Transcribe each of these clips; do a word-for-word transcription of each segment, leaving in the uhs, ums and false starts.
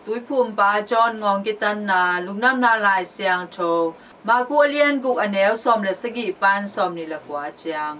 Tuiphumpa John Ngawng Kitanna Lungdamna Lai Siangtho, Marku a lian guk, a neu sawm le sagih pan sawmnih le kua ciang.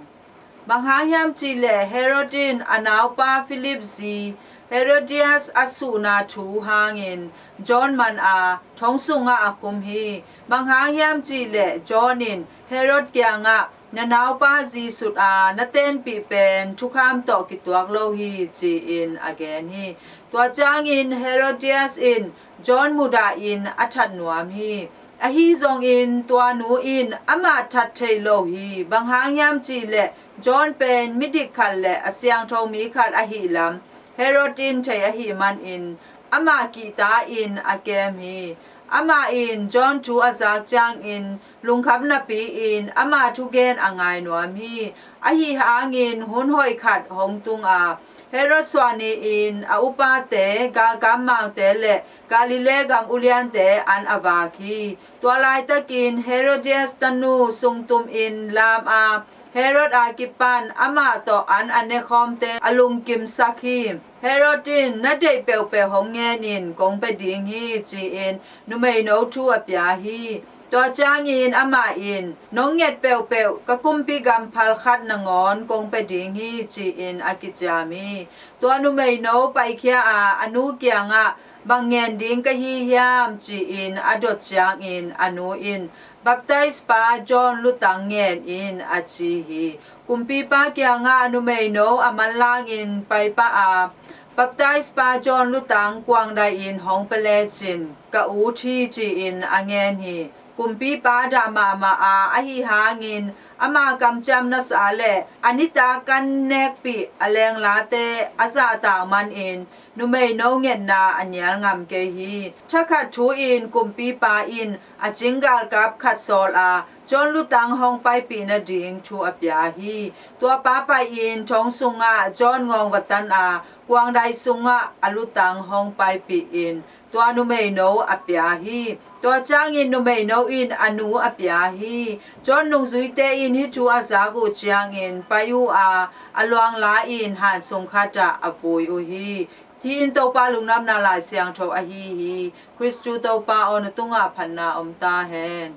Bang hang hiam cih leh Herod in a naupa Philip zi Herodias a suhna thu hangin John man a thong sungah a khum hi. Bang hang hiam cih leh John in Herod kiangah, "Na naupa zi sut a na tenpih pen thukham tawh kituak lo hi," ci-in a gen hi. Tua ciangin Herodias in John mudah in a that nuam hi. Ahi zongin tua nu in amah that thei lo hi. Bang hang hiam cih leh John pen midik khat le a siangtho mi khat ahih lam Herod in thei ahih manin amah kihta-in a kem hi. Amah in John thu a zak ciangin lungkham napi-in ama thugen a ngai nuam hi. Ahi hangin hun hoih khat hong tung a, Herod suah ni-in a upate, galkammangte le Galilee gam uliante an a vak hi. Tua laitakin Herodias tanu sungtumin lam a, Herod a kipan amah tawh an a nekhawmte a lungkimsak hi. Herod in, "Na deih peuhpeuh hong ngen in, kong pia ding hi," ci-in numeino thu a pia hi. Tua ciangin amah in, "Nong nget peuhpeuh ka kumpi gam phalkhat nangawn kong pia ding hi," ci-in a kiciam hi. Tua numeino paikhia a, a nu kiangah, "Bang ngen ding ka hi hiam?" ci-in a dot ciangin a nu in, "Baptize pa John lutang ngen in," a ci hi. Kumpipa kiangah a numeino a manlangin paipah a, "Baptize pa John lutang kuangdai-in hong pia lecin ka ut hi," ci-in a ngen hi. Kumpipa dah mahmah a, ahi hangin ama kamciamnasa le a nitak kan nekpih a lenglate a zahtak manin numeino ngetna a nial ngam kei hi. Thakhat thu-in kumpipa in a cing galkap khat sawl a, John lutang hong paipih nading thu a pia hi. Tuapa pai-in thong sungah John ngawng va tan a, kuangdai sungah a lutang hong paipih in tua numeino a pia hi. Tua ciangin numeino in a nu a pia hi. John nungzuite in hih thu a zak uh ciangin pai uh a, a luang la-in han sung khatah a vui uh hi. Hih in Topa Lungdamna Lai Siangtho ahi hi. Khristu Topa aw, na tungah phatna om ta hen.